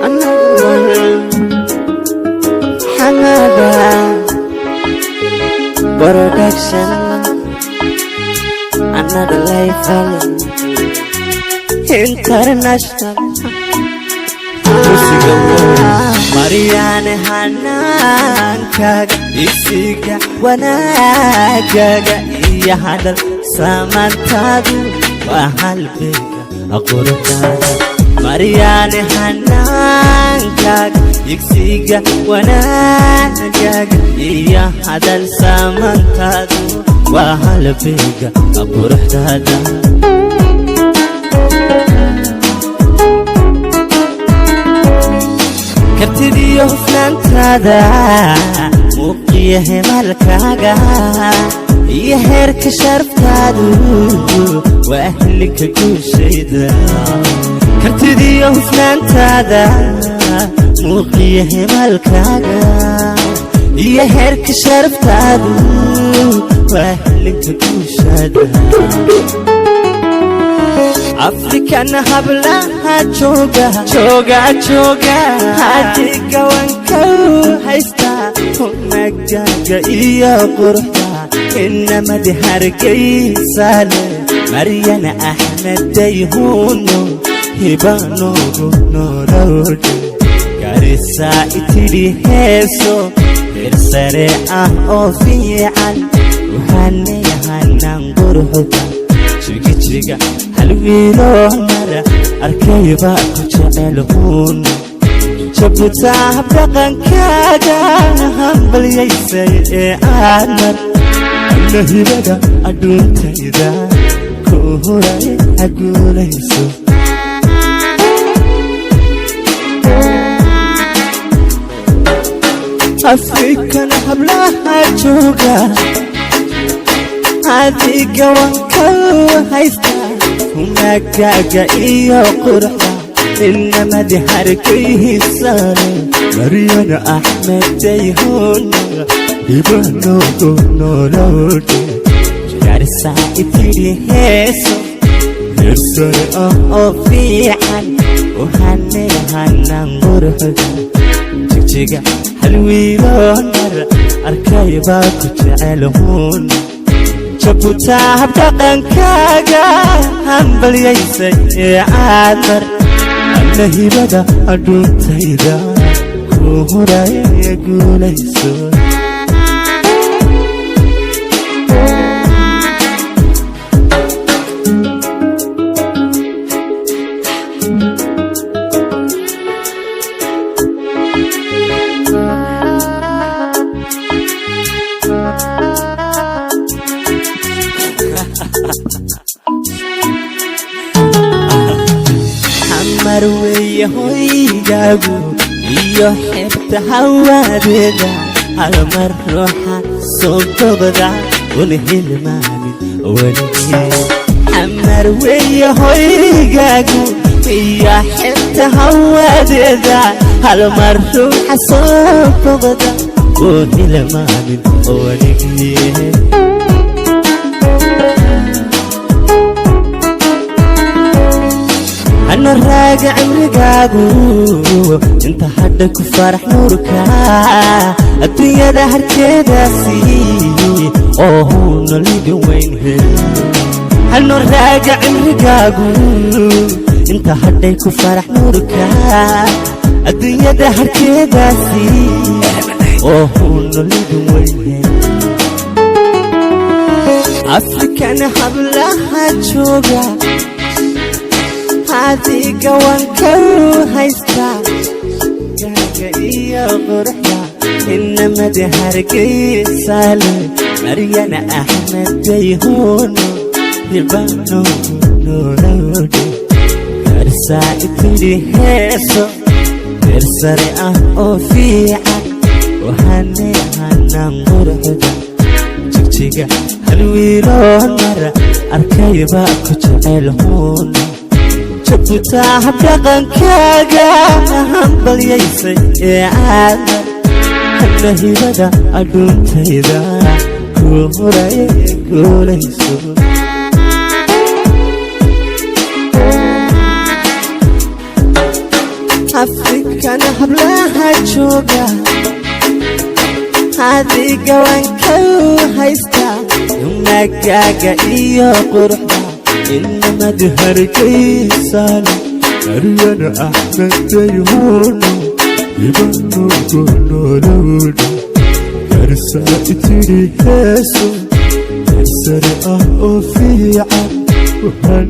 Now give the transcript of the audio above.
Another one, Hamada Production. Another level, International. Maryaane, hanaankaaga, isiga wanaagaga iyo hadal samantaadu waa halbeega quruxdaada. Maryaane, hanaankaaga, igsiga wanaagaga iyo hadal samantaadu waa halbeega quruxdaada. Kartidiyo hufnaantaada, muuqiyo hemalkaaga iyo heerka sharaftaadu waa ahlinka guushayda. Kartidiyo hufnaantaada, muuqiyo hemalkaaga iyo heerka sharaftaadu waa ahlinka guushada. Afrikana hablaha jooga jooga jooga, adiga wanka haysta humagaaga iyo quruxda. Inamadi Hargeysaale, Maryana Axmedayhuno, hibanoogu nolodhe. Garisaa itidhi heeso heersare ah oo fiican, waxaanayahanan quruxda. Jigijiga halwiiloo mara arkayba ku jecel huun. Jabutaa habdhaqankaaga hambalyaysay ee aad mar ana hibada adhuuntayda ku huray haguulayso. Afrikana hablaha jooga, adiga wanka haysta humagaaga iyo quruxda. Inamadi Hargeysaale, Maryana Axmedayhuna, hibanoogu nolodhe. Gaarisaa itidhi heeso heersare ah oo fiican, waxaanayahanan quruxda. Jigjiga halwiiloo nar arkaybaa ku jecel huun. Jabutaa habdhaqankaaga hambalyaysay ee aad mar ana hibada adhuuntayda ku huray guulayso. Xamar weeye hoygaagu iyo xeebta hawadeeda, halmar ruuxa soo gobda una hilmaamin weligii. Xamar weeye hoygaagu iyo xeebta hawadeeda, halmar ruuxa soo gobda oo hilmaamin weligii. Hana raaga cimrigaagu inta hadha ku farax nuurka adduunyada harkeedaasi oo huuna lidin weyn hel. Hano raaga cimrigaagu inta hadhay ku farax nuurka adduunyada harkeedaasi oo huuna lidin weyn hel. Afrikana hablaha jooga, adiga wanka haysta gaaga iyo quruxda. Inamadi Hargeysaale, Maryana Axmedayhuno, hibanoogu nolodhe. Gaarsaa itidhi heeso heersare ah oo fiican, waxaanayahanan quruxda. Jigjiga halwiiloo mara arkayba ku jecel huun. Jabutaa habdhaqankaaga hambalyaysay ee aad ana hibada adhuuntayda ku huray guulayso. Afrikana hablaha jooga, adiga waan ka haystaa. Magaaga iyo quruxda inamad Hargeysaale, Aryan Axmedayhuno, Ibanugunolowdha, Garsaa itidhi heeso, heersare ah oo fiican.